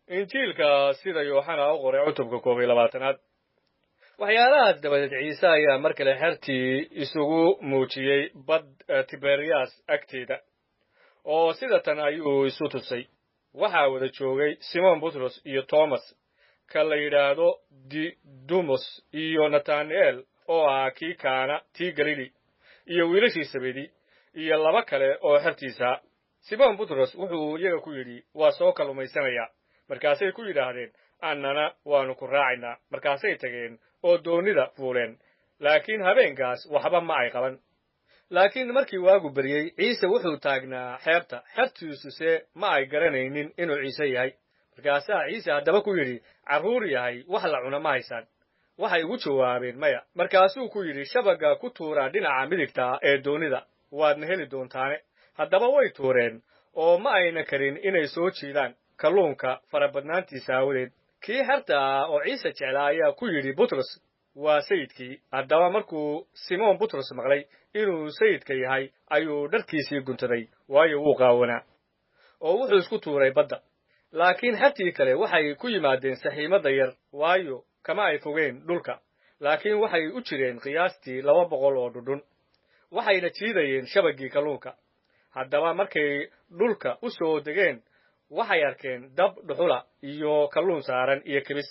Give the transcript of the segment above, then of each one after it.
Injiilka sida Yooxana u qoray, cutubka 21aad. Waxyaalahaas dabadeed Ciise ayaa mar kale xertii isugu muujiyey bad Tiberiyas agteeda, oo sida tan ayuu isu tusay. Waxaa wada joogay Simon Butros iyo Toomas ka la yidhaahdo Didumos iyo Natanael oo ah kii Kaana tii Galili iyo wiilashii Sabedi iyo laba kale oo xertiisa. Simon Butros wuxuu iyaga ku yidhi, "Waa soo kallumaysanayaa." Markaasay ku yidhaahdeen, "Annana waannu ku raacaynaa." Markaasay tageen oo doonnida fuuleen, laakiin habeenkaas waxba ma ay qaban. Laakiin markii waagu beryey, Ciise wuxuu taagnaa xeebta, xertiisuse ma ay garanaynin inuu Ciise yahay. Markaasaa Ciise haddaba ku yidhi, "Carruur yahay, wax la cuna ma haysaan?" Waxay ugu jawaabeen, "Maya." Markaasuu ku yidhi, "Shabagga ku tuura dhinaca midigta ee doonnida, waadna heli doontaane." Haddaba way tuureen, oo ma ayna karin inay soo jiidaan kalluunka farabadnaantiisa aawadeed. Kii xerta ah oo Ciise jeclaa ayaa ku yidhi Butros, "Waa Sayidkii." Haddaba markuu Simoon Butros maqlay inuu Sayidka yahay, ayuu dharkiisii guntaday, waayo wuu qaawanaa, oo wuxuu isku tuuray badda. Laakiin xertii kale waxay ku yimaadeen saxiimadda yar, waayo kama ay fogeen dhulka, laakiin waxay u jireen qiyaastii 200 oo dhudhun, waxayna jiidayeen shabaggii kalluunka. Haddaba markay dhulka u soo degeen, waxay arkeen dab dhuxula iyo kalluun saaran iyo kibis.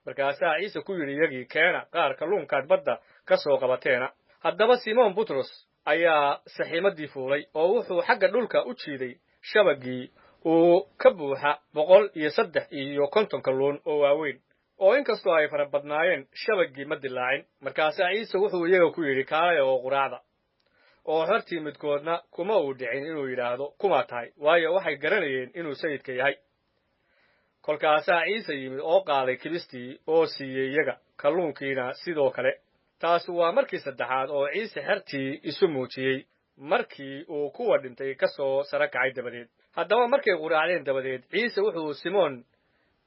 Markaasaa Ciise ku yidhi iyagii, "Keena qaar kalluunkaad badda ka soo qabateena." Haddaba Simoon Butros ayaa saxiimaddii fuulay, oo wuxuu xagga dhulka u jiiday shabaggii uu ka buuxa 153 kalluun oo waaweyn, oo inkastoo ay fara badnaayeen, shabaggii ma dilaacin. Markaasaa Ciise wuxuu iyaga ku yidhi, "Kaalaya oo quraacda." Oo xertii midkoodna kuma uu dhicin inuu yidhaahdo, "Kumaa tahay?" Waayo, waxay garanayeen inuu Sayidka yahay. Kolkaasaa Ciise yimid oo qaaday kibistii oo siiyey iyaga, kalluunkiina sidoo kale. Taasi waa markii saddexaad oo Ciise xertii isu muujiyey markii uu kuwa dhintay ka soo sara kacay dabadeed. Haddaba markay quraacdeen dabadeed, Ciise wuxuu Simoon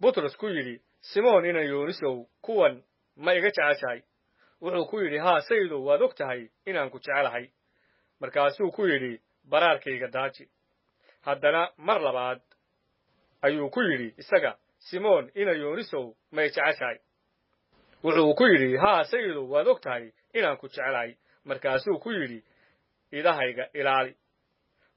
Butros ku yidhi, "Simoon ina Yoonisow, kuwan ma iga jeceshahay?" Wuxuu ku yidhi, "Haa, Sayidow, waad og tahay inaan ku jecelahay." Markaasuu ku yidhi, "Baraarkayga daaji." Haddana mar labaad ayuu ku yidhi isaga, "Simoon ina Yoonisow, may jeceshahay?" Wuxuu ku yidhi, "Haa, Sayidow, waad og tahay inaan ku jecelahay." Markaasuu ku yidhi, "Idahayga ilaali."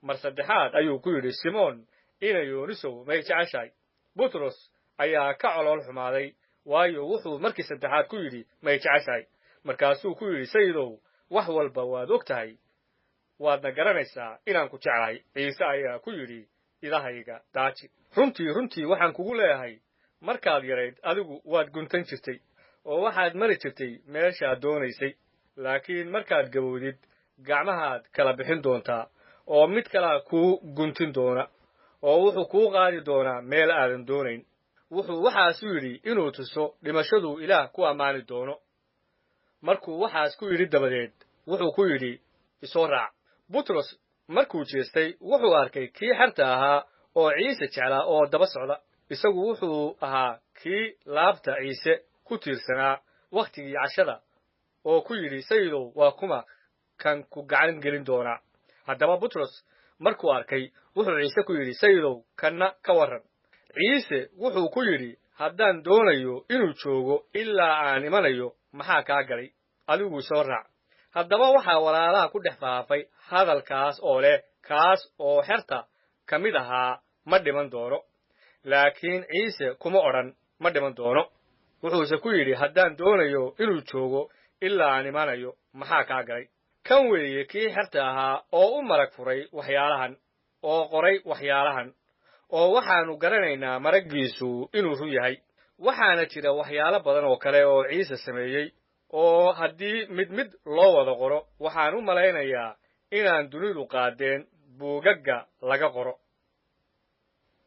Mar saddexaad ayuu ku yidhi, "Simoon ina Yoonisow, may jeceshahay?" Butros ayaa ka colool xumaaday, waayo wuxuu markii saddexaad ku yidhi, "May jeceshahay?" Markaasuu ku yidhi, "Sayidow, wax walba waad og tahay, waadna garanaysaa inaan ku jeclahay." Ciise ayaa ku yidhi, "Idahayga daaji. Runtii, runtii, waxaan kugu leeyahay, markaad yarayd adigu waad guntan jirtay oo waxaad mari jirtay meeshaad doonaysay, laakiin markaad gabowdid gacmahaad kala bixin doontaa, oo mid kalaa kuu guntin doona, oo wuxuu kuu qaadi doonaa meel aadan doonayn." Wuxuu waxaasu yidhi inuu tuso dhimashaduu Ilaah ku ammaani doono. Markuu waxaas ku yidhi dabadeed, wuxuu ku yidhi, "Isoo raac." Butros markuu jeestay, wuxuu arkay kii xerta ahaa oo Ciise jeclaa oo daba socda. Isagu wuxuu ahaa kii laabta Ciise ku tiirsanaa wakhtigii cashada, oo ku yidhi, "Sayidow, waa kuma kan ku gacan gelin doonaa?" Haddaba Butros markuu arkay, wuxuu Ciise ku yidhi, "Sayidow, kanna ka warran?" Ciise wuxuu ku yidhi, "Haddaan doonayo inuu joogo ilaa aan imanayo, maxaa kaa galay? Adigu soo raac." Haddaba waxaa walaalaha ku dhex faafay hadalkaas oo leh, "Kaas oo xerta ka mid ahaa ma dhiman doono." Laakiin Ciise kuma odhan "ma dhiman doono", wuxuuse ku yidhi, "Haddaan doonayo inuu joogo ilaa aan imanayo, maxaa kaa galay?" Kan weeye kii xerta ahaa oo u marag furay waxyaalahan oo qoray waxyaalahan, oo waxaannu garanaynaa maraggiisu inuu run yahay. Waxaana jira waxyaalo badan oo kale oo Ciise sameeyey, oo haddii mid mid loo wada qoro, waxaan u malaynayaa inaan dunidu qaadeen buugagga laga qoro.